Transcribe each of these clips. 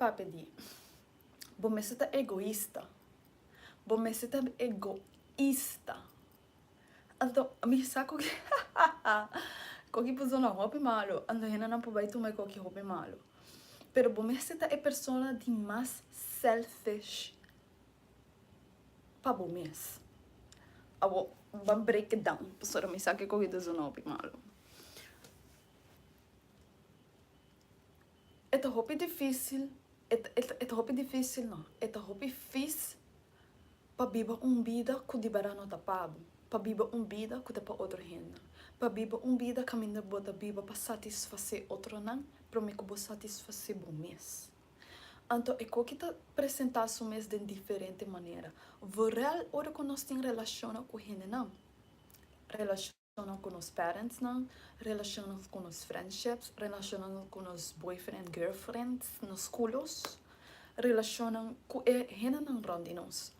papia di bo mester ta egoista. Bo mester ta egoista. Anto mi sa ku koki por zona hopi malu, anto hendenan por bai tuma e koki hopi malu. Pero bo mester ta e persona di mas selfish pa bo mes. Awor ban break it down pasobra mi sa ku e koki ta zona hopi malu. E ta hopi dificil, e ta hopi dificil no, e ta hopi fis pa biba un bida cu di berdad no ta pa bo, pa biba un bida cu ta pa otro hende, pa biba un bida caminda bo ta biba pa satisface otronan prome cu bo satisface bo mes. Anto e koki ta presenta su mes den diferente manera, vooral ora cu nos tin relacionnan cu hendenan, relacion. Relacionnan cu nos parentsnan, relacionnan cu nos friendships, relacionnan cu nos boyfriend, girlfriends, nos culos, relacionnan cu e hendenan rond di nos.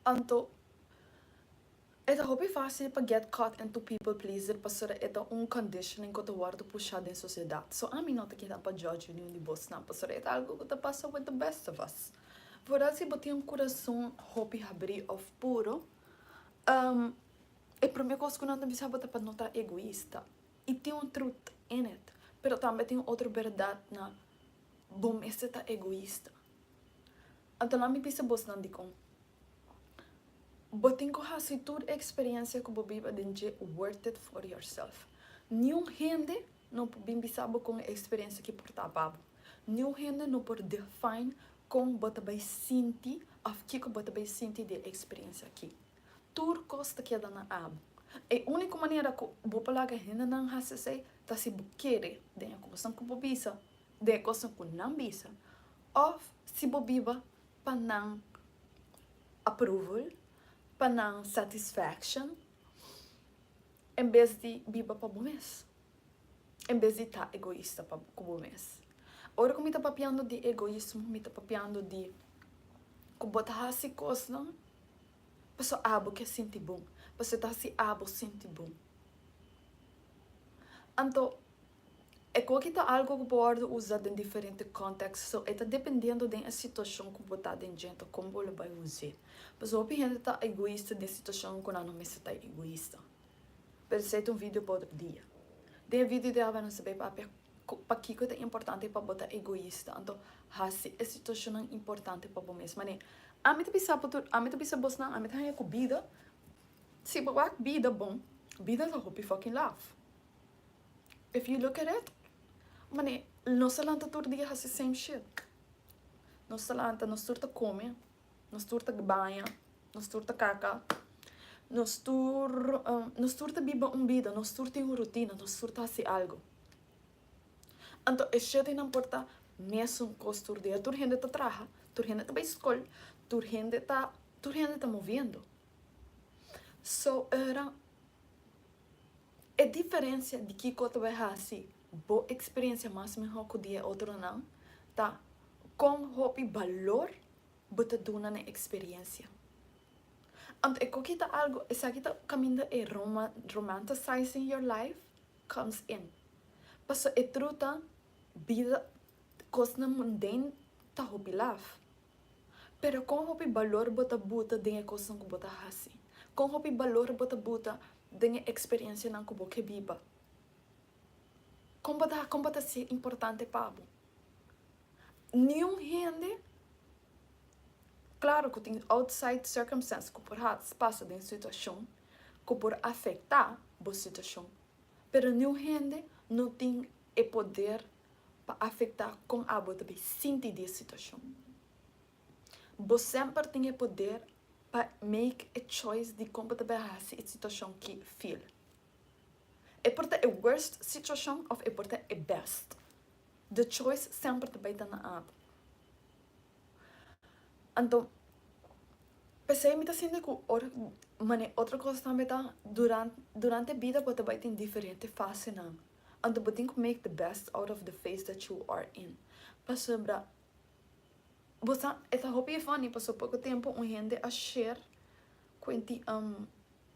Anto, e ta hopi facil pa get caught into people pleaser pasobra e ta un conditioning cu ta wordo pusha den sociedad. So ami no ta keda pa judge niun di bosnan pasobra e ta algo cu ta pasa with the best of us. Vooral si bo tin un curason hopi habri of puro. E prome kos ku nan ta bisa bo ta pa no ta egoista. I tin un truth in it, pero tambe tin otro bèrdat na bo mester ta egoista. Anto laat mi bisa bosnan dikon. Bo tin ku hasi tur e eksperensia ku bo biba den dje worth it for yourself. Niun hende no por bin bisa bo kon e eksperensia ki por ta pa bo. Niun hende no por define Kon bo ta bai sinti òf kiko bo ta bai sinti di e eksperensia akí? Tur kos ta keda na abo. E úniko manera ku bo por laga hendenan hasi esei ta si bo kere den e kosnan ku bo bisa, den e kosnan ku nan bisa, òf si bo biba pa nan approval, pa nan satisfaction, en bes di biba pa bo mes. En bes di ta egoista pa ku bo mes. Ora ku mi ta papiando di egoismo, mi ta papiando di ku bo ta hasi kosnan pasobra abo ke sinti bon, pasobra ta hasi abo sinti bon. Anto, e koki ta algu ku bo wòrdu usa den diferente kòntèks, so e ta dependiendo den e situashon ku bo ta den dje, anto kon bo lo bai us'é. Pasobra hopi hende ta egoista den situashon ku nan no mester ta egoista. Pero esei ta un video pa otro dia. Den e video di awe nos ta bay papia pakiko ta importante pa bo ta egoista, anto hasi e situacionnan importante pa bo mes. Mane, ami ta bisa bo tur, ami ta bisa bosnan, ami ta haña ku bida, si bo wak bida bon, bida ta hopi fucking laf. If you look at it, mane, nos ta lanta tur dia hasi same shit. Nos ta lanta, nos tur ta come. Nos tur ta baña, nos tur ta kaka, nos tur, nos tur ta biba un bida, nos tur tin un rutina, nos tur ta hasi algu. Anto e shetinan por ta mesun kos tur dia. Tur hende ta traha, tur hende ta bai skol, tur hende ta, tur hende ta moviendo. So era e diferencia di kiko ta bai hasi bo experiencia mas miho ku di e otronan ta kon hopi balor bo ta duna na e experiencia. Anto e koki ta algo, esaki ta kaminda e romanticizing your life comes in. Pasobra e tru ta bida kosnan mundane ta hopi laf. Pero kon hopi balor bo ta buta den e kosnan ku bo ta hasi? Kon hopi balor bo ta buta den e eksperensianan ku bo ke biba? Kon bo ta kon bo ta hasié importante pa bo? Niun hende, klaro ku tin outside circumstance ku por pasa den situashon ku por afektá bo situashon, pero niun hende no tin e poder pa afektá kon abo ta bay sinti di e situashon. Bo semper tin e poder pa make e choice di kon bo ta bay hasi e situashon ki feel. E por ta e worst situashon of e por ta e best. The choice semper ta bay ta na abo. Anto, p'esei mi ta sinti ku ora mane otro kos tambe ta durante bida bo ta bay tin diferente fasenan. Anto bo tin ku make the best out of the phase that you are in. Pasobra bo sa e ta hopi funny pasobra poko tempu un hende a share ku e tin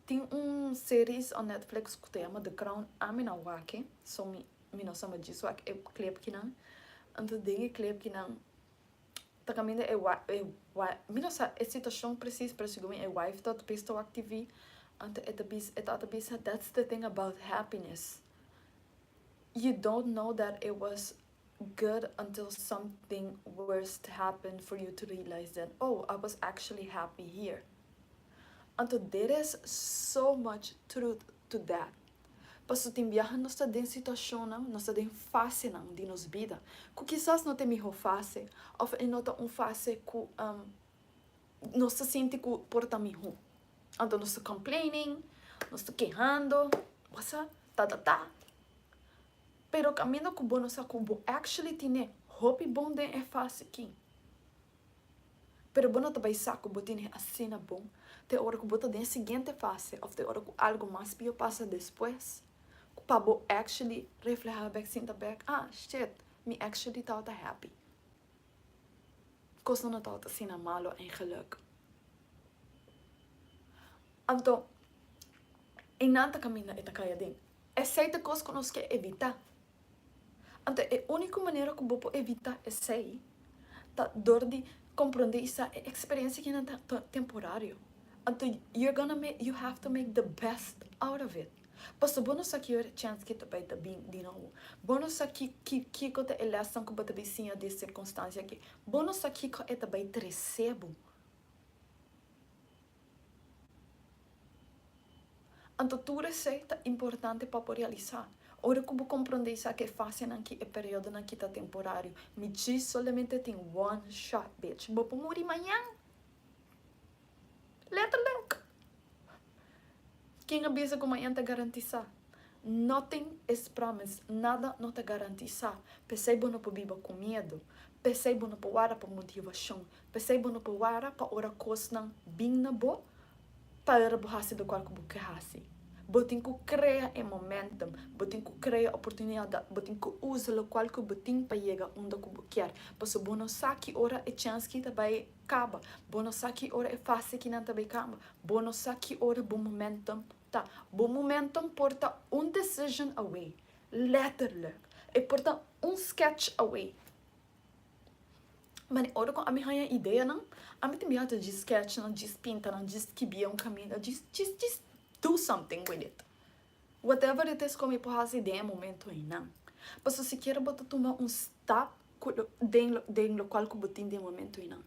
tin un series on Netflix ku ta yama The Crown ami na wak e so mi mi no sa ma djis wak e clip kinan. Anto den e clip kinan ta caminda e e mi no sa e situacion precies pero segun mi e wife ta bes ta wak TV anto e ta bisa e tata bisa that's the thing about happiness you don't know that it was good until something worst happen for you to realize that oh I was actually happy here. Anto there is so much truth to that. Paso tin biaha nos ta den situacionnan, nos ta den fasenan di nos bida cu kisas no ta e miho fase of e no ta un fase cu nos ta sinti cu por ta miho. Anto nos ta complaining, nos ta kehando, wasa, ta ta ta. Pero caminda cu bo no sa cu bo actually tine hopi bon den e fase aki. Pero bo no ta bai sa ku bo tene asina bon te ora ku bo ta den e siguiente fase òf te ora ku algu mas pio pasa despues ku pa bo actually reflehá bèk sinta bèk, ah shit, mi actually tabata happy. Kosnan no tabata asina malo eigenlijk. Anto, einan ta kaminda e ta kai aden. Esei ta kos ku nos ke evitá. Anto e úniko manera ku bo por evitá esei ta dor di komprondé i sa e eksperensia kinan ta temporario. Anto you're gonna make, you have to make the best out of it. Pasobra bo no sa ki ora e chèns ki ta bai ta bin di nobo. Bo no sa ki ki kiko ta e lèsnan ku bo ta bai siña di e sirkunstansia aki. Bo no sa kiko e ta bai trese bo. Anto tur esei ta importante pa bo realisá. Ora ku bo komprondé esaki e fasenan ki e periodonan ki ta temporario. Mi djis solamente tin one shot, bitch. Bo por muri mañan. Letterlijk. Ken a bisa ku mañan ta garantisá? Nothing is promised. Nada no ta garantisá. P'esei bo no por biba ku miedu. P'esei bo no por wara pa motivashon. P'esei bo no por wara pa ora kosnan bin na bo pa ora bo hasi lokual ku bo ke hasi. Bo tin ku krea e momentum, bo tin ku krea oportunidat, bo tin ku usa lokual ku bo tin pa yega unda ku bo kier. Pasobra bo no sa ki ora e chèns ki ta bai kaba, bo no sa ki ora e fase kinan ta bai kaba, bo no sa ki ora bo momentum ta. Bo momentum por ta un decision away, letterlijk. E por ta un sketch away. Mane ora ku ami haña ideanan, ami tin biaha ta djis sketch nan, djis pinta nan, djis skibia un kaminda, djis djis djis do something with it. Whatever it is ku ami por hasi den e momento einan. Pasobra sikiera bo ta tuma un stap ku den den lokual ku bo tin den e momento einan.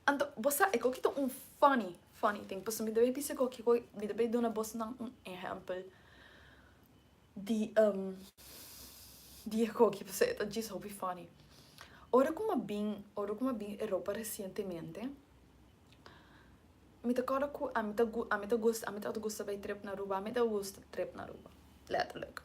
Anto bo sa e koki ta un funny funny thing pasobra mi ta bay bisa koki mi ta bay duna bosnan un ehèmpel. Di di e koki pasobra e ta djis hopi funny. Ora ku m'a bin ora ku m'a bin Europa resientemente mi ta kòrda ku ami ta ami ta gusta ami tabata gusta bai trip na Aruba ami ta gusta trip na Aruba letterlijk.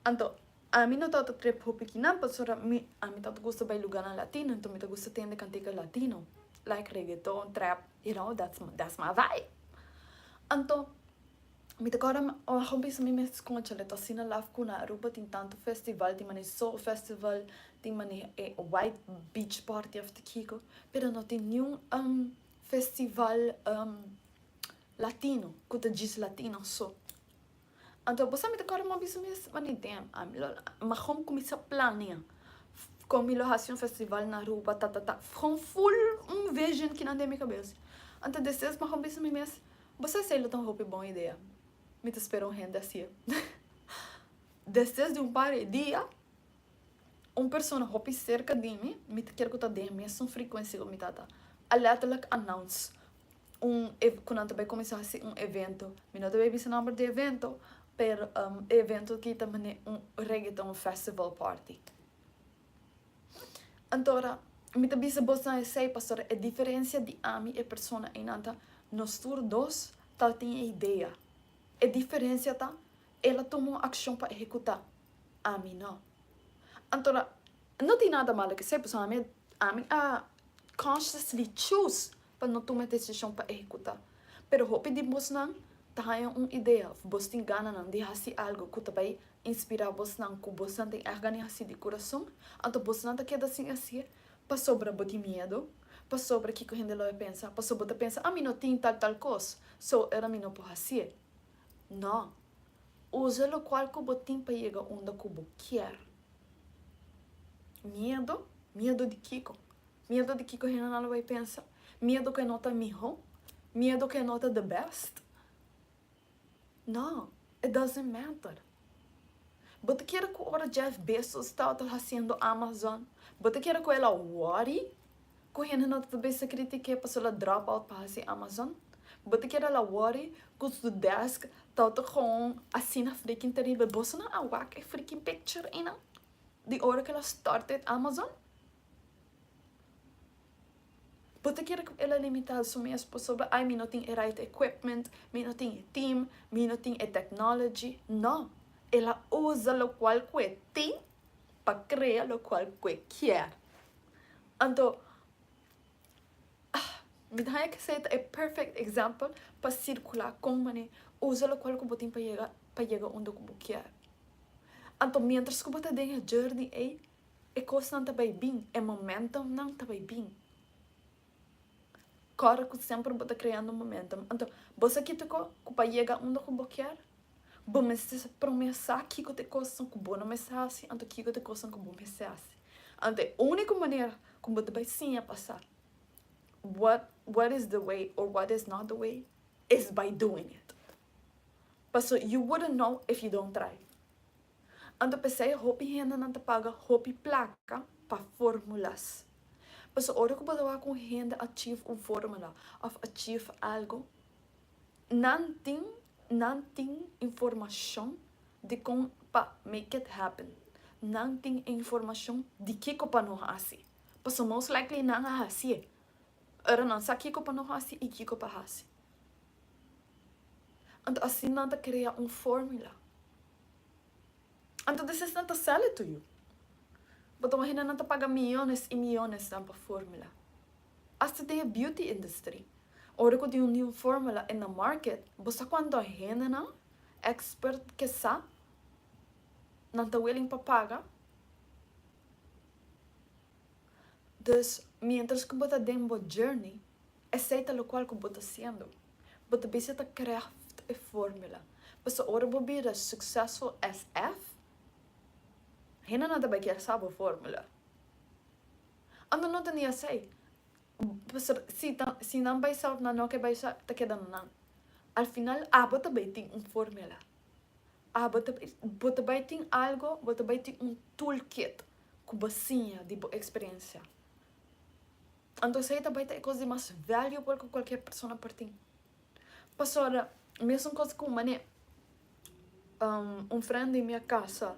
Anto ami no tabata trip hopi kinan pasobra mi ami tabata gusta bai lugarnan latino anto mi ta gusta tende kantika latino like reggaeton, trap you know that's that's my vibe. Anto Mi ta kòrda ora mi bisa mi mes kònchale ta asina laf ku na Aruba tin tantu festival, tin manera Soul Festival, tin manera e White Beach Party òf ta kiko, pero no tin niun festival latino ku ta djis latino so. Anto bo sa mi ta kòrda mi a bisa mi mes manera damn ami lo mihó kuminsá plania kon mi lo hasi un festival na Aruba ta ta ta, kon full un vision kinan den mi kabes. Anto despues mi a bisa mi mes. Bo sa esei lo ta un hopi bon idea. Mi ta spera un hende hacié. Despues di un par di dia, un persona hopi cerca di mi, mi ta kier cu ta den e mesun frecuencia cu mi tata, a letterlijk announce un cu nan ta bay cuminsa haci un evento. Mi no ta bay bisa nomber di e evento, pero e evento aki ta mane un reggaeton festival party. Antora, mi ta bisa bosnan esei pasobra e diferencia di ami e persona einan ta nos tur dos tabatin e idea. E diferencia ta el a tuma un accion pa ehecuta, ami no. Antora, no tin nada malo cu esei pasobra ami ami a consciously choose pa no tuma e decision pa ehecuta. Pero hopi di bosnan ta haña un idea of bos tin gananan di haci algo cu ta bay Inspirá bosnan ku bosnan tin ègt gana di hasi di kurason, anto bosnan ta keda sin hasié pasobra bo tin miedu, pasobra kiko hende lo a pensa, pasobra bo ta pensa, Ami no tin tal tal kos, so ora mi no por hasié. No. Usa lokual ku bo tin pa yega unda ku bo kier. Miedo? Miedo di kiko? Miedo di kiko hendenan lo bai pensa? Miedo ku e no ta mihó? Miedo ku e no ta the best? No, it doesn't matter. Bo ta kere ku ora Jeff Bezos tabata hasiendo Amazon, bo ta kere ku el a worry ku hende no ta bisa kritik'é pasobra el a drop out pa hasi Amazon? Bo ta kere el a worry ku su desk tabata gewoon asina freaking teribel? Boso no a wak e freaking picture einan di ora ku el a started Amazon? Bo ta kere ku el a limitá su mes pasobra ai mi no tin e right equipment, mi no tin e team, mi no tin e technology. No, el a usa lokual ku e tin pa krea lokual ku e kier. Anto, mi ta haña ku esei ta e perfect example pa sirkulá kon manera usa lokual ku bo tin pa yega pa yega unda ku bo kier. Anto mientras ku bo ta den e journey ei, E kosnan ta bai bin, e momentumnan ta bai bin. Kòrda ku semper bo ta kreando momentum. Anto, bo sa kita ku ku pa yega unda ku bo kier, bo mester promé sa kiko ta e kosnan ku bo no mester hasi, anto kiko ta e kosnan ku bo mester hasi. Anto e úniko manera ku bo ta bai siña pa sa what what is the way or what is not the way is by doing it. Pasobra you wouldn't know if you don't try. Anto p'esei hopi hendenan ta paga hopi plaka pa formulas. Pasobra ora ku bo ta wak un hende achieve un formula òf achieve algu, nan tin nan tin informashon di kon pa make it happen. Nan tin e informashon di kiko pa no hasi. Pasobra most likely nan a hasié. Ora nan sa kiko pa no hasi i kiko pa hasi. Anto asina nan ta krea un formula. Anto despues nan ta sell it to you. Bo ta wak nan ta paga miyones y miyones nan pa formula. Hasta den e beauty industry. Ora cu tin un new formula in the market, bo sa cuanto hendenan expert ke sa nan ta willing pa paga? Dus mientras cu bo ta den bo journey, esey ta locual cu bo ta haciendo. Bo ta bisa ta craft e formula. Pasobra ora bo bira successful as F, hendenan ta bay kier sa bo formula. Anto no ta ni esey. Pasobra si ta si nan bay sa of nan no ke bay sa, ta keda na nan. Al final abo ta bay tin un formula. Abo ta bay, bo ta bay tin algo, bo ta bay tin un toolkit ku bo siña di bo experiencia. Anto esei ta bai ta e kos di mas valuable ku kualkier persona por tin. Pasobra mesun kos ku manera un friend di mi a kasa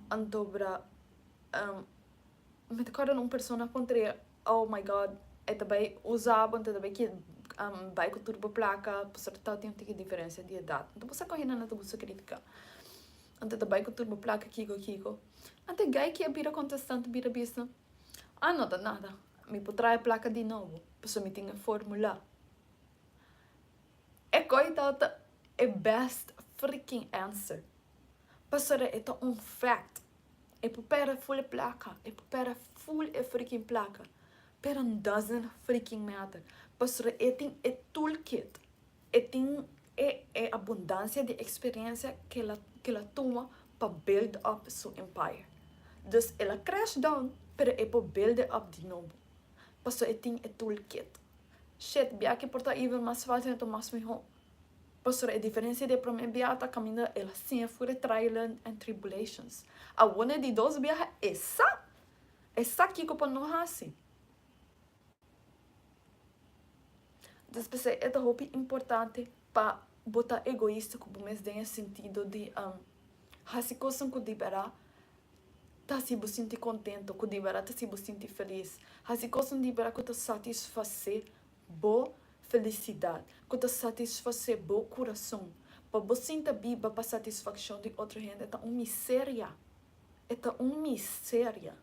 anto bra mi ta kòrda un persona a kontr'é oh my God e ta bai usa bo anto e ta bai bai ku tur bo plaka pasobra ta tin un tiki diferensia di edat. Anto bo sa ku hende no ta gusta kritika. Anto e ta bai ku tur bo plaka kiko kiko. Anto e guy ki a bira kontestante bira bisa. Ah no ta nada, mi por traha e placa di nobo, pasobra mi tin e formula. E coy tabata e best freaking answer, pasobra e ta un fact. E por perde full e placa, e por perde full e freaking placa, pero doesn't freaking matter, pasobra e tin e toolkit, e tin e e abundancia di experiencia cu el a cu el a tuma pa build up su empire. Dus el a crash down pero e por build it up di nobo pasobra e tin e toolkit. Shit, biaha por ta even mas facil anto mas miho pasobra e diferencia di e prome biaha ta caminda el a siña for e trial and tribulations. Awor na e di dos biaha e sa, e sa kico pa no haci. Dus p'esei e ta hopi importante pa bo ta egoista ku bo mes den e sentido di hasi kosnan ku di bèrdat ta hasi bo sinti kontento, ku di bèrdat ta hasi bo sinti felis. Hasi kosnan di bèrdat ku ta satisfasé bo felisidat, ku ta satisfasé bo kurason. Pa bo sinta biba pa satisfakshon di otro hende ta un miseria, e ta un miseria.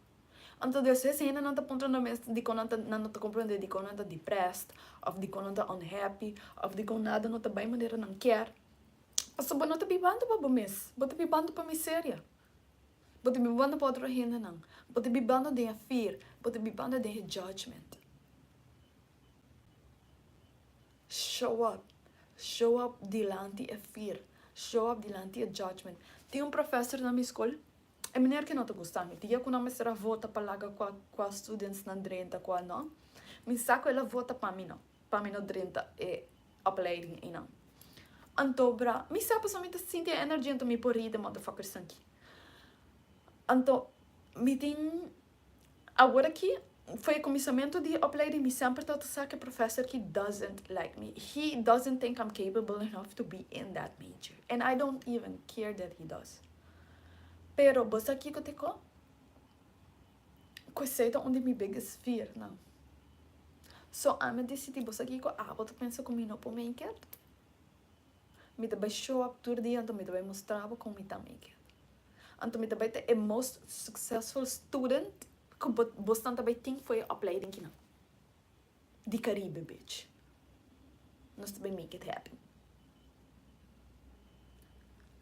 Anto despues hendenan ta puntra nan mes dikon nan ta nan no ta komprende dikon nan ta depressed of dikon nan ta unhappy of dikon nada no ta bai manera nan kier. Pasobra bo no ta bibando pa bo mes, bo ta bibando pa miseria. Bo ta bibando pa otro hendenan, bo ta bibando den e fear, bo ta bibando den e judgment. Show up, show up dilanti e fear, show up dilanti e judgment. Tin un professor na mi skol. E meneer ki no ta gusta mi. Dia ku nan mester a vota pa laga kua kua students nan drenta kua no, mi sa ku el a vota pa mi no, pa mi no drenta e opleiding einan. Anto bra, mi sa pasobra mi ta sinti e energy anto mi por ri de motherfuckers aki. Anto mi tin awor aki for e kuminsamentu di e opleiding mi semper tabata sa ku e professor aki doesn't like me. He doesn't think I'm capable enough to be in that major and I don't even care that he does. Pero bo sa kiko te ko? Ku esei ta un di mi biggest fear nan. So ami a disidi bo sa kiko abo ta pensa ku mi no por make it? Mi ta bai show up tur dia anto mi ta bai mustra bo kon mi ta make it. Anto mi ta bai ta e most successful student ku bo bosnan ta bai tin for e opleiding kinan. Di Caribe bitch. Nos ta bai make it happen.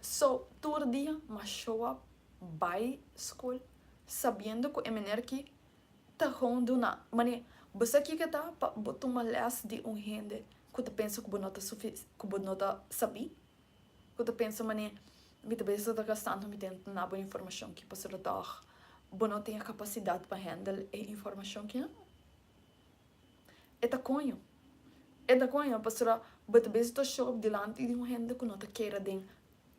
So tur dia m'a show up bai school sabiendo ku e meneer ki ta gewoon duna mane bo sa kiko ta pa bo tuma les di un hende ku ta pensa ku bo no ta ku bo no ta sabi ku ta pensa mane mi ta bes ta gastando mi tempo na bo informashon ki pasobra tòg bo no tin e kapasidat pa handle e informashon ki. E ta koño. E ta koño pasobra bo ta bes ta show up dilanti di un hende ku no ta kere den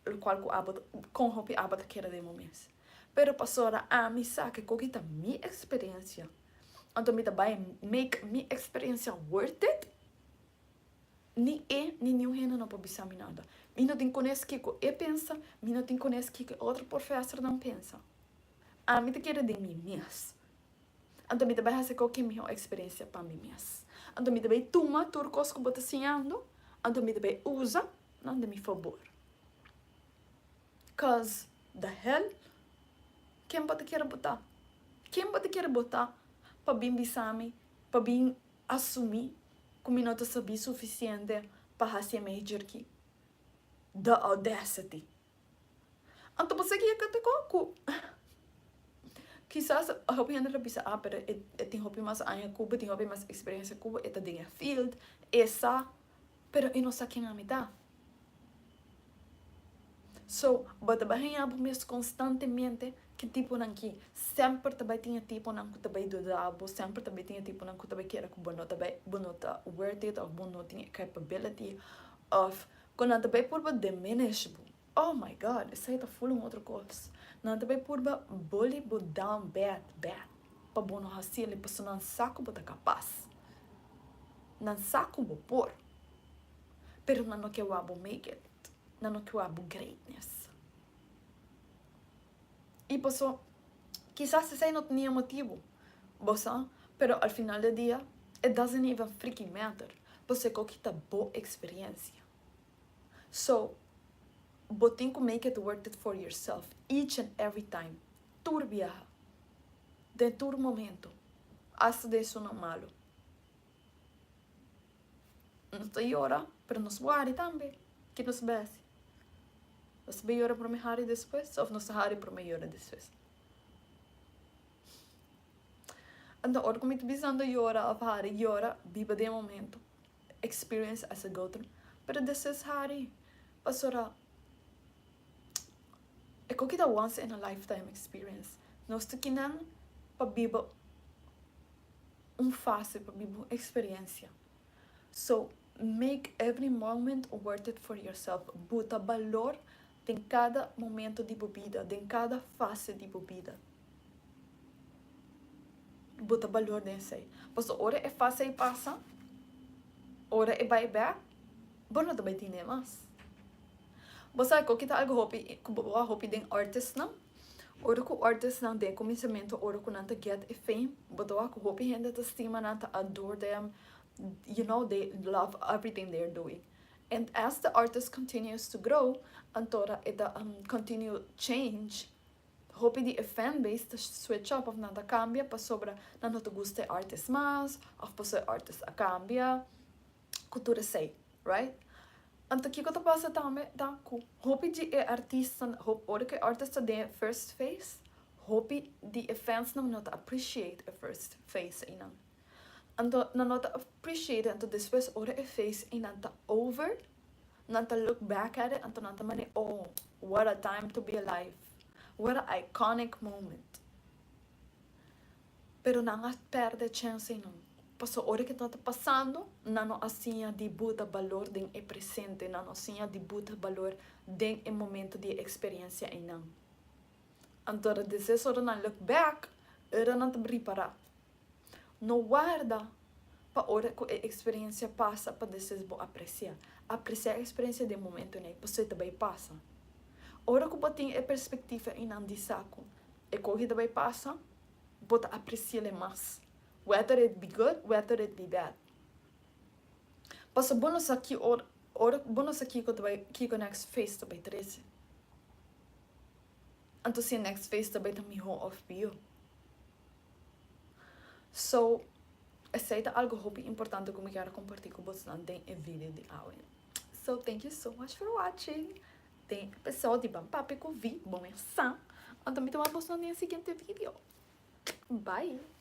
lokual ku abo ta, kon hopi abo ta kere den bo mes. Pero pasobra ami sa ke koki ta mi eksperensia, anto mi ta bai make mi eksperensia worth it, ni e ni niun hende no por bisa mi nada. Mi no tin kones kiko e pensa, mi no tin kones kiko e otro porfèsernan pensa. Ami ta kere den mi mes. Anto mi ta bai hasi koki mihó eksperensia pa mi mes. Anto mi ta bai tuma tur kos ku bo ta siñando, anto mi ta bai usa nan den mi fabor. Cause the hell, ken bo ta kere bo ta? Ken bo ta kere bo ta pa bin bisa mi, pa bin asumí ku mi no ta sabí sufisiente pa hasi e major ki? The audacity! Anto bo sa kico ta con cu kisas hopi hende lo bisa ah pero e tin hopi mas aña cu bo, tin hopi mas experiencia cu bo, e ta den e field, e sa, pero e no sa ken ami ta. So, bo ta bai haña bo mes constantemente ki tiponan ki semper ta bai tin e tiponan cu ta bai duda bo, semper ta bai tin e tiponan cu ta bai kere cu bo no ta bai, bo no ta worth it of bo no tin e capability of cu nan ta bai purba diminish bo. Oh my God, esei ta ful un otro kos. Nan ta bai purba bully bo down bad, bad, pa bo no hasi el, pasobra nan sa ku bo ta kapas. Nan sa ku bo por. Pero nan no ke wak bo make it. Nan no ke wak bo greatness. I paso, kisas esei no tenia motibu, bo sa, pero al final di dia, it doesn't even freaking matter, pasobra e koki ta bo eksperensia. So, bo tin ku make it worth it for yourself each and every time, tur biaha, den tur momento, asta den esunnan malu. Nos ta yora, pero nos por hari tambe. Ke nos bai hasi? Nos ta bai yora prome hari despues of nos ta hari prome yora despues? Anto ora ku mi ta bisando yora of hari, yora, biba den e momento. Experience as a go through pero despues hari pasobra e koki ta once in a lifetime experience nos ta kinan pa biba un fase pa biba un experiencia so make every moment worth it for yourself buta balor den kada momento di bo bida den kada fase di bo bida. Bo ta balor den esei. Pasobra ora e fase ei pasa, ora e bai bek, bo no ta bai tine mas. Bo sa ku ta algu hopi ku bo a hopi den artistnan? Ora ku artistnan den kuminsamentu ora ku nan ta get e fame, bo ta wak ku hopi hende ta stima nan, ta adore them, you know, they love everything they are doing. And as the artist continues to grow, antora e ta continue change. Hopi di e fanbase ta switch up of nan ta cambia pasobra nan no ta gusta e artist mas of pasobra e artist a cambia cu tur esey, right? Anto kico ta pasa tambe ta cu hopi di e artistan, ora cu e artist ta den e first phase, hopi di e fansnan no ta appreciate e first phase eynan. Anto nan no ta appreciate anto despues ora e phase eynan ta over, Nan ta look back at it anto nan ta mane oh what a time to be alive. What a iconic moment. Pero nan a perde chance nan. Paso ora cu ta pasando, nan no a siña di buta balor den e presente, nan no a siña di buta balor den e momento di experiencia ey nan. Anto, despues ora nan look back, ora nan ta prepara. No warda pa ora cu e experiencia pasa pa despues bo aprecia. Aprecia e experiencia den momento ey, paso e ta bay pasa. Ora cu bo tin e perspectiva ey nan di sa cu e cos ta bay pasa, bo ta aprecia mas. Whether it be good, whether it be bad. Paso bo no sa ki ora, ora bo no sa kico bay, kico next phase ta bay trece. Anto si next phase ta bay ta miho of pio. So, esey ta algo hopi importante cu mi kier comparti cu boso den e video di awe. So, thank you so much for watching. Den episodio di Ban Papia cu Vi, bon sa. Anto mi ta wak boso den siguiente video. Bye!